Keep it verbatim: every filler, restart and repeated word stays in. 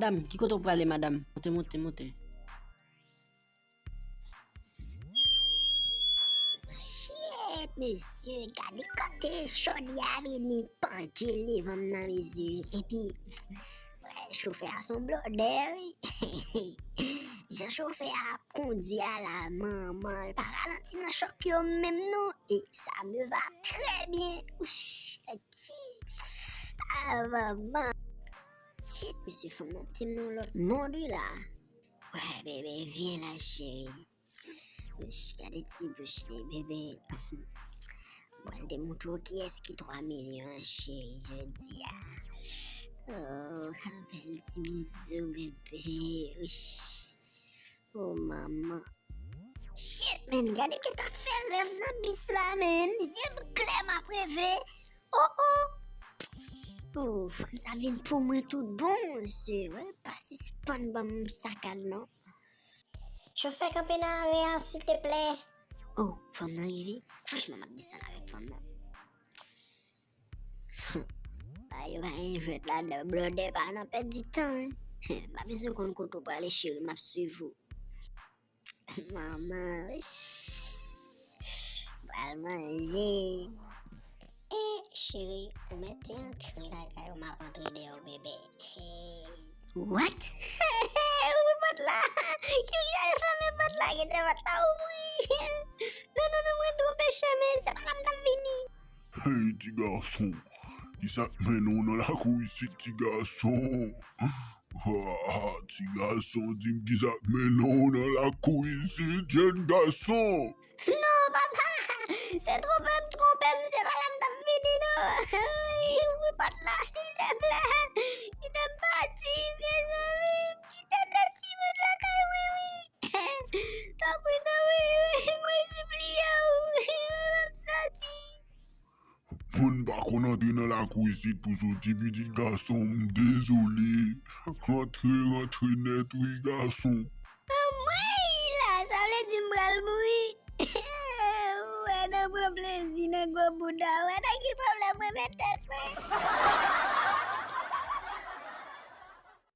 Madanm, ki kote w prale, madanm? Monte, monte, monte. Shit, mesye, gade kote chòdye a vini pandye l devan m nan, mesye. Epi, wè, chofè a se yon blòdè, wi. Jan chofè a ap kondui a la, manman, l pa ralanti nan chòk yo menm non. Et ça me va très bien. Ouch, ki... Ah, manman. Shit, mesye, fanm nan mete m nan lòt mond, wi, la. Wè, bebe, vyen la, cheri. Wouch, gade ti bouch li, bebe. Mwen te montre w kiyès ki twa milyon an, cheri, jodi a. Oh, bèl ti bizou, bebe. Wouch. Oh, manman. Shit, man, gade m gentan fè rèv nan bis la, man. Zye m klè, m ap reve. Oh, oh. Oh, fanm sa vin pou mwen tout bon, mesye. Wè, pa sispann ban m sakad, non. Chofè, kanpe nan arè a, silteplè. Oh, fanm nan rive. Franchman, m ap desann avèk fanm nan. Pa yo pa gen jwèt ladan, blòdè pa nan pèdi tan, hein. M pa bezwen konn kote w prale, cheri, m ap swiv ou. Manman, pral manje. E, cheri, ou mèt te antre lakay ou, m ap antre dèyè w, bebe. Hey. What? Ouvri pòt la! Ki moun ki te fèmen pòt la? Kite pòt la ouvri! Non, non, non, mwen twonpe chemen, se pa la m t ap vini. Hey, ti gason, kisa k mennen w nan lakou isit, ti gason? Ah, ti gason, di m kisa k mennen w nan lakou isit, jèn gason? Non, papa, se twonpe m twonpe m, se pa la m t ap vini, non. Ouvri pòt la, silteplè. Kite m pati, mezanmi. Kite de timoun lakay Wiwi. Tanpri, tanpri, mwen sipliye w, m ap soti. Moun pa konn antre nan lakou isit pou soti, pitit gason, m dezole. Rantre, rantre nèt, wi, gason. Anmwey, la, sa vle di m pral mouri. Wè, nan pran plezi nan gwo bouda, wè, nan ki pwoblèm mwen met tèt mwen.